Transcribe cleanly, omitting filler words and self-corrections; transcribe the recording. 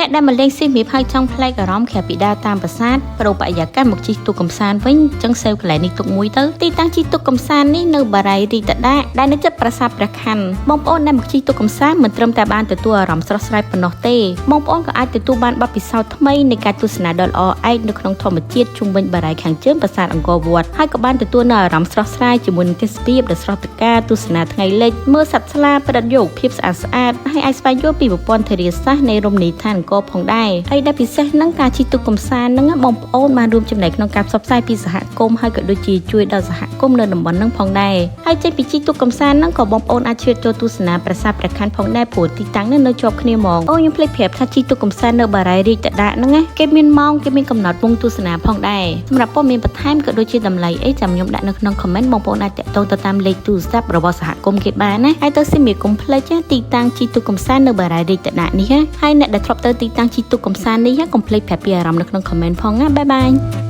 អ្នកដែលមកលេងសៀមរាបហើយចង់ប្លែកអារម្មណ៍ក្រៅពីដើរតាមប្រាសាទប្រូបរិយាកាសមកជិះទូកកំសាន្តវិញចឹងសេវកន្លែងនេះទុកមួយទៅទីតាំងជិះទូកកំសាន្តនេះនៅបារីរីតដាដែលនៅជិតប្រាសាទព្រះខ័នបងប្អូនដែលមកជិះទូកកំសាន្តមិនត្រឹមតែបានទទួលអារម្មណ៍ស្រស់ស្រាយប៉ុណ្ណោះទេបងប្អូនក៏អាចទទួលបានបទពិសោធន៍ថ្មីនៃការទស្សនាដ៏ល្អឯកនៅក្នុងធម្មជាតិជុំវិញបារីខាងជើងប្រាសាទអង្គរវត្តហើយក៏បានទទួលនូវអារម្មណ៍ស្រស់ស្រាយជាមួយនឹងទេសភាពដ៏ស្រស់ត្រកាលទស្សនាថ្ងៃលិចមើលសត្វស្លាបប្រឌិតយកភាពស្អាតស្អាតហើយអាចស្វែងយល់ពីប្រព័ន្ធធារាសាស្ត្រនៃរមណីយដ្ឋានអង្គរផងដែរហើយដែលពិសេសហ្នឹងការជិះទូកកំសាន្តហ្នឹងបងប្អូនបានរួមចំណែកក្នុងការផ្សព្វផ្សាយពីសហគមន៍ហើយក៏ដូចជាជួយដល់សហគមន៍នៅតំបន់ហ្នឹងផងដែរហើយចេញពីជិះទូកកំសាន្តហ្នឹងក៏បងប្អូនអាចឆ្លៀតចូលទស្សនាប្រាសាទព្រះខ័នផងដែរព្រោះទីតាំងហ្នឹងនៅជាប់គ្នាហ្មងអូខ្ញុំភ្លេចប្រាប់ថាជិះទូកកំសាន្តនៅបារាយរាជតដាកហ្នឹងណាគេមានម៉ោងគេមានកំណត់វងទស្សនាផងដែរសម្រាប់ព័ត៌មានបន្ថែមក៏ដូចជាតម្លៃអីចាំខ្ញុំដាក់នៅក្នុង comment បងប្អូនអាចតាក់ទងទៅតាមលេខទូរស័ព្ទរបស់សហគមន៍គេបានណាហើយទៅសៀមរាបកុំភ្លេចណាទីតាំងជិះទូកកំសាន្តនៅបារាយរាជតដាកនេះណាហើយអ្នកដែលធ្លាប់ទៅទីតាំងជិះទូកកំសាន្តនេះកុំភ្លេចប្រាប់ពីអារម្មណ៍នៅក្នុង comment ផងណាbye bye.